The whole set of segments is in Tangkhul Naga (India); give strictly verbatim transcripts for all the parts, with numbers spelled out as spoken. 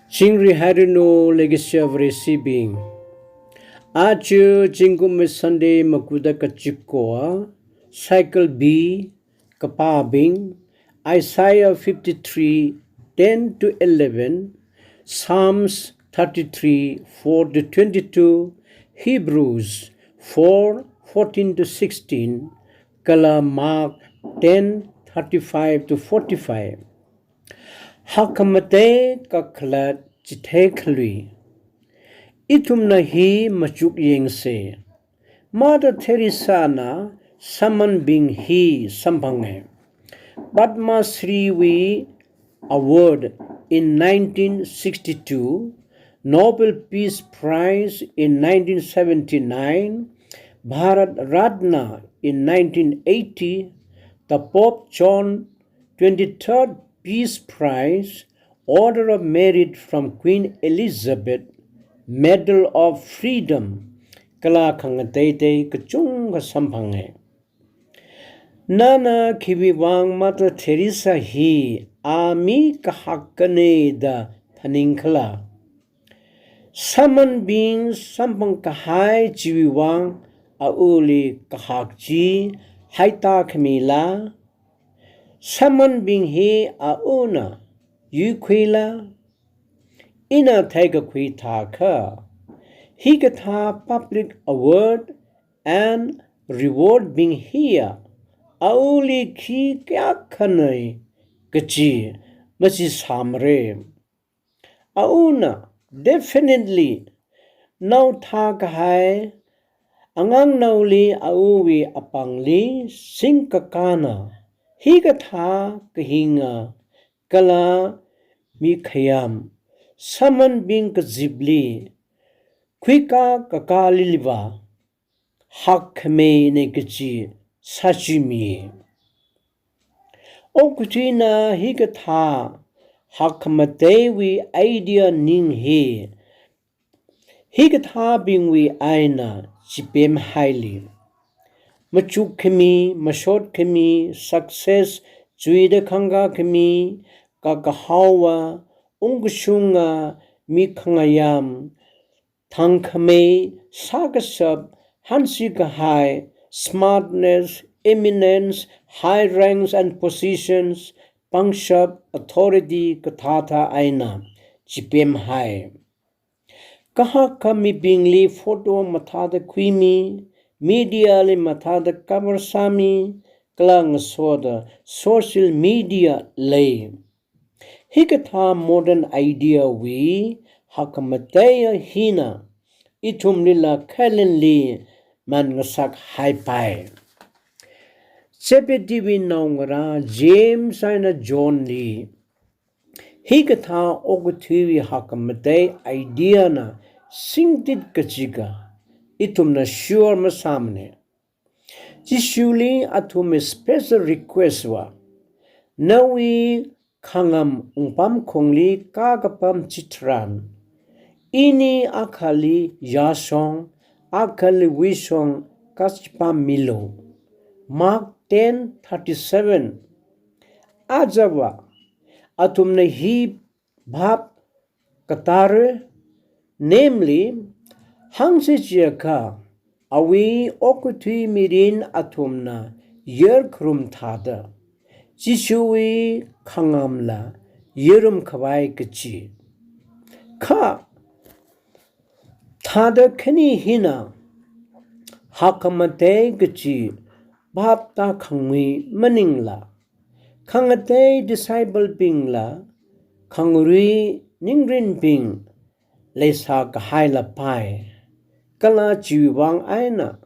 Chingri hairanu leikashiya Vareshibing. Aja zingkumwui Sunday makuda kachikoa, Cycle B, kapābing, Isaiah fifty-three, ten to eleven, Psalms thirty-three, four to twenty-two, Hebrews four, fourteen to sixteen, kala Mark ten, thirty-five to forty-five. Hakkhamatei kakhalat chithei khalui. Ithumna hi machuk yangsa. Mother Teresa na sāmanbing hi samphanga. Padma Shri wui award in nineteen sixty-two, Nobel Peace Prize in nineteen seventy-nine, Bharat Ratna in nineteen eighty, the Pope John twenty-third Peace Prize, Order of Merit from Queen Elizabeth, Medal of Freedom, kala khangateitei kachungkha samphanga. Nana khiwui vang Mother Teresa hi a mi kahak khanei da phaningkhala? Sāmanbing samphang kahai chiwui vang a ali kahak chi haita khamila? Sāmanbing hi a ana yuikhuila? Ina theikakhui thākha, hikathā public award and reward bing hiya a ali khi kayākha nei kachi machi sāmara. A ana definitely nao thākahai angangnaoli awui apāngli singkakāna, hikathā kahinga kala mi khayam sāmanbing kazipli khuikā kakāliliva hakkhamei nei kachi sāchimi. Okathuina hikathā hakkhamateiwui idea ning hi hikathābingwui eina chipemhaili. Machuk khami, mashot khami, success, chuida khangkā khami, kakahaowa, ungkashunga, mi khangayam, thangkhamei, sākashap, hansi kahai, smartness, eminence, high ranks and positions, pangshap, authority, kathāthā eina chipemhai. Kahak khamibingli photo mathāda khuimi, media li mathāda cover sāmi, kala ngasoda social media lei. Hikathā modern idea wui hakkhamateiya hina ithumlila khalenli man ngasak haipai. Zebedee wui naongarā James eina John li hikathā okathuiwui hakkhamatei idea na singtit kachika ithumna sure masāmana. Jishuli athumwui special request va, nawui khangam ungpamkhongli kakapam chitharan, ini akhali yāshong, akhali wuishong kachipammilu. Mark ten thirty-seven. Ajava athumna hi bhap katāra, namely, hāngsi chiakha, awui okathui mirin athumna yarkharum thāda Jishuwui khangamla yarum khavai kachi. Kha thāda khani hina hakkhamatei kachi bhap tākhangui maningla, khangatei disciple bingla khangarui ningrinbing leisā kahaila pai. Kala chiwui vang eina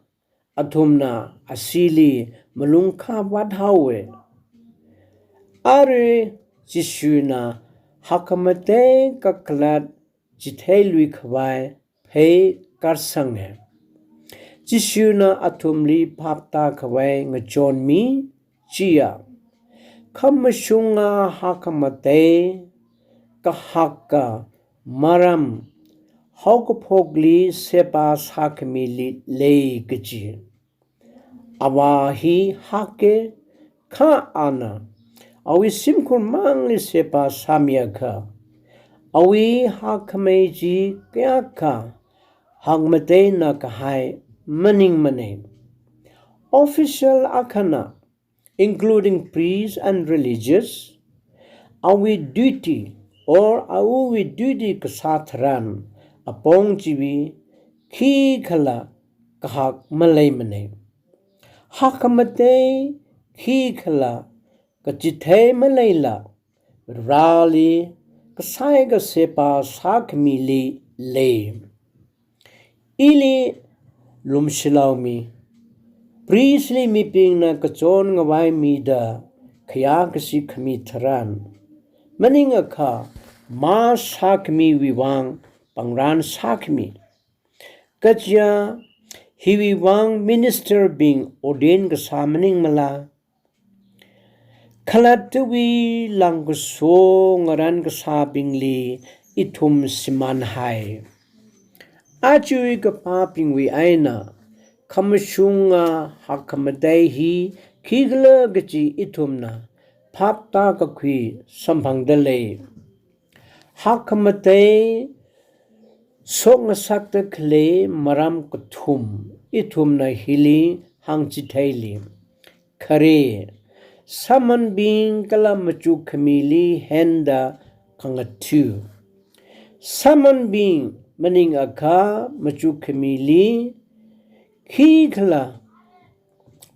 athumna ashili malungkhavāt haowa. Ara Jishuna hakkhamatei kakhalat chitheilui khavai phei karsanga. Jishuna athumli bhap tākhavai ngachonmi, chiya, khamashunga hakkhamatei kahaka maram haokaphokli sepa sākhamili lei kachi. Avā hi haka, kha ana awui shimkhur mangli sepa sāmiakha, Awui hakkhamei chi kayākha hakmateina kahai maningmana. Official akhana, including priests and religious, awui duty or awui duty kasā tharan apong chiwui khikhala kahak maleimana. Hakmatei khikhala kachithei maleila, Vareli kasai kasepā sākhamili lei. Ili lumshilaomi. Priestli mibingna kachon ngavaimida khayā kashi khami tharan, maningakha mass sākhamiwui vang pangran sākhami. Kaja hiwui vang ministerbing ordain kasā maningmala? Khalattawui langkaso ngaran kasābingli ithum shimānhai. Ajawui kapābingwui eina khamashunga hakmatei hi khikhala kaji ithumna phaptākakhui samphangda lei. Hakmatei shokngasakda khalei maram kathum ithumna hili hāngchitheili. Khare, sāmanbing kala machukkhamili henda khangatha. Sāmanbing maningakha machukkhamili khikhala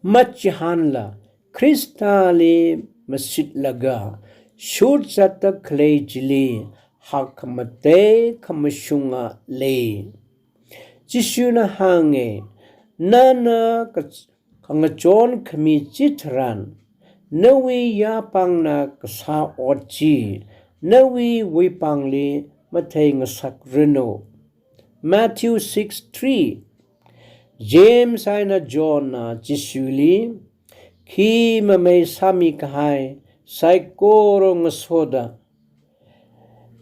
machihānla Khristali mashitlaga shurzatta khalei chili hakmatei khamashunga lei. Jishuna hānga, nana ka- khangachon khami chitharan, nawui yāpāngna kasā ot chi nawui wuipāngli matheingasakranu. Matthew six three. James eina Johnna Jishuli khi mamei sāmi kahai saikora ngasoda,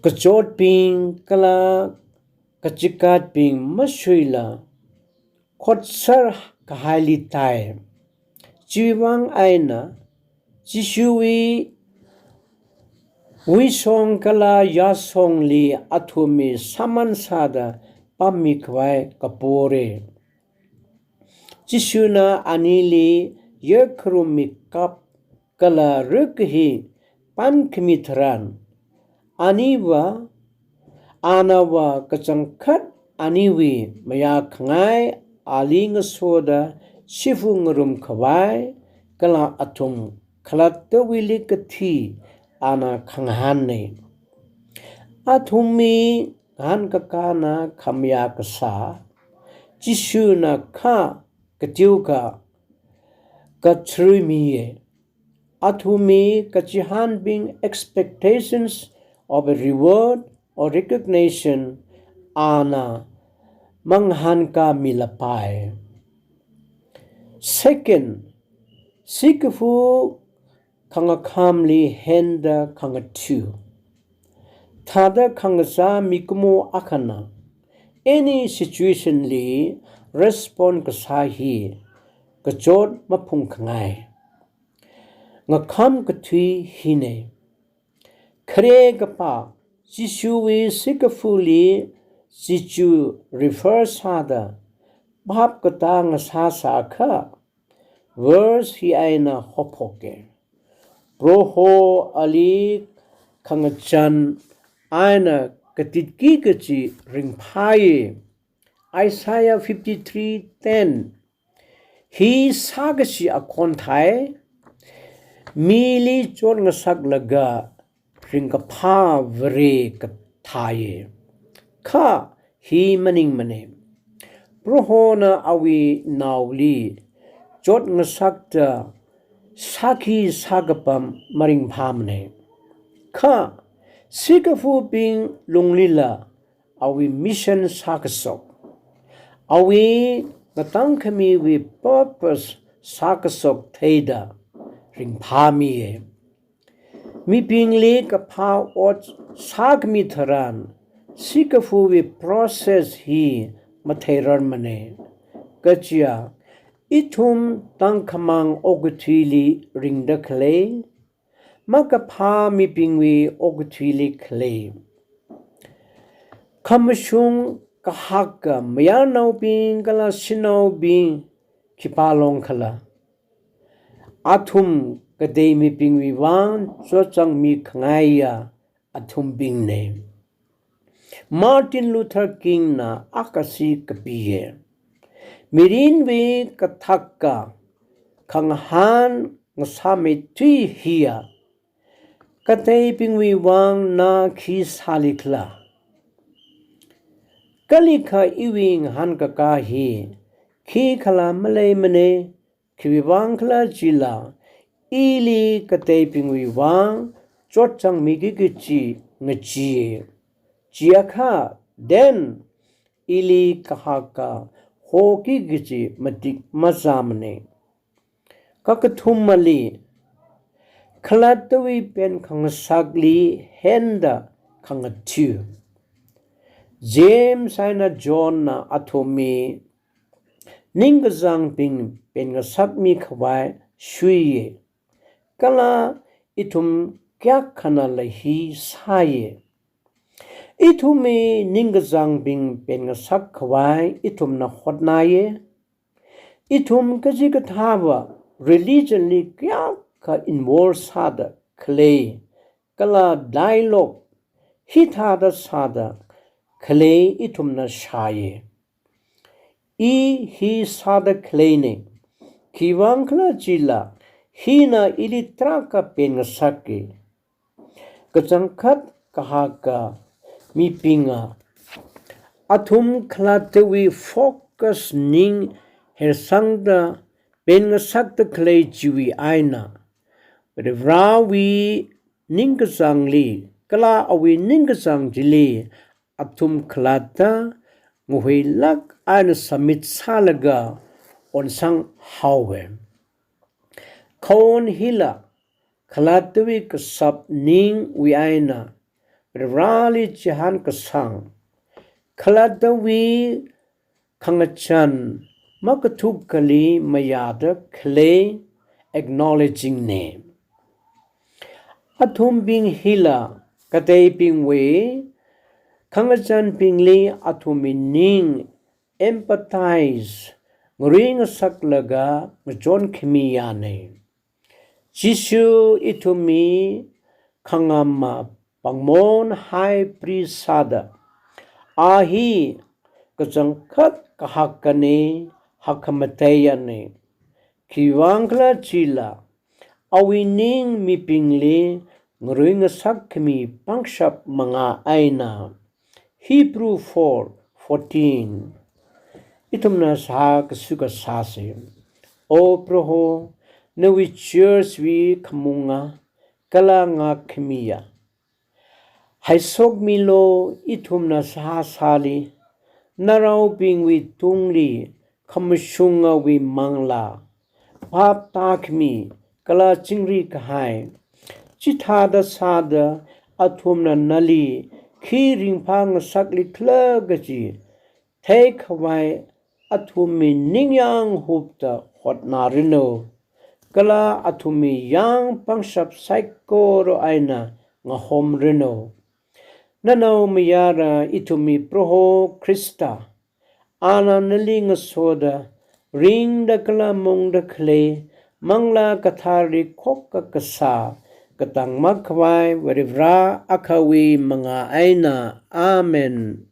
kachotbing kala kachikatbing mashuila, khotser kahaili tai. Chiwui vang eina Jishuwui wuishong kala yāshongli athumwui sāman sāda pammi khavai kapora. Jishuna anili yarkharummi kap kala rikhi pankhami tharan, aniva, anava kachangkhat aniwui mayākhangai ali ngasoda shifu ngarum khavai, kala athum khalattawuili kathi ana khangahānna. Athumwui ngahānkakāna khamayā kasā Jishuna kha kateokha kachuruimiya. Athumwui kachihānbing expectations of a reward or recognition ana mangahānkāmilapai. Second, sikafu khangakhamli henda khangatha. Thāda khangachā mikumo akhana any situationli respond kasā hi kachot maphungkhangai. Ngakham kathui hina. Khare kapā, Jishuwui sikafuli Jishu refer sāda phap katā ngasāsākha, verse hi eina hophoka. Proho ali khangachān eina katitki kachi ringphāya. Isaiah fifty-three ten. Hi sākashi akhon thai, mili chotngasaklaga ringkaphā Vare kathāya. Kha hi maningmana. Prohona awui naoli chotngasakta sākhi sākapam maringphāmana. Kha sikafubing lunglila awui mission sākashok, awui ngatangkhamiwui purpose sākashok theida ringphāmiya. Mibingli kaphā ot sākhami tharan, sikafuwui process hi matheirarmana. Kaja, ithum tangkhamang okathuili ringda khalei, makaphā mibingwui okathuili khalei. Khamashung kahaka mayarnaobing kala shanaobing khipā long khala? Athum katei mibingwui vang chotchāngmi khangaiya athumbingne. Martin Luther King na akha si kapiye. Mirinwui kathaka khangahān ngasāmeithui hiya kateibingwui vang na khi sāli khala? Kalikha iwui ngahānkakā hi khikhala maleimane, khiwui vang khala chila, ili kateibingwui vang chotchāngmiki kachi ngacheeya. Chiakha, then ili kahaka hoki kachi matik mazamane. Kakathumali, khalattawui penkhangasakli henda khangathu. James eina John na athumwui ningkachāngbing penngasakmi khavai shuiye. Kala ithum kayākhanala hi sāye. Ithumwui ningkachāngbing penngasak khavai ithumna hotnāye. Ithum kachikathāva religion li kayākha involve sāda khalei, kala dialogue hithāda sāda khalei ithumna shāye. I hi sāda khaleine. Khiwui vang khala chila, hina ili tarākha penngasake. Kachangkhat kahaka mibinga athum khalattawui focus ning hersangda penngasakda khalei chiwui eina, Varivarāwui ningkachāngli kala awui ningkachāng chili athum khalatta ngahuilāk eina submit sālaga onsang haowe. Khon hila khalattawui kashap ningwui eina Varivarāli chihān kasang, khalattawui khangachān makathukali mayāda khalei acknowledging ne. Athumbing hila kateibingwui khangachānbingli athumwui ning empathize, ngarui ngasaklaga ngachon khamiya ne. Jishu ithumwui khangama pāngmon high priest sāda, a hi kachangkhat kahakane, hakkhamataiyane. Khiwui vang khala chila, awui ning mibingli ngarui ngasak khami pangshap manga eina. Hebrew four fourteen. Ithumna sā kasuka sāse. O Proho, nawui church wui khamunga kala ngākhamiya haishokmilu. Ithumna sāsāli, naraobingwui tungli khamashungawui manglā phap tākhami kala chingri kahai. Chithāda sāda athumna nali khi ringphā ngasakli khala kaji theikhavai athumwui ningyāng hupta hotnāranu. Kala athumwui yāng pangshap saikora eina ngahomranu. Nanaomayara ithumwui Proho Khrista, ana nali ngasoda ringda kala mungda khalei Manglā Kathara khokkha kasā katang makhavai Varivarā akhawui manga eina. Amen.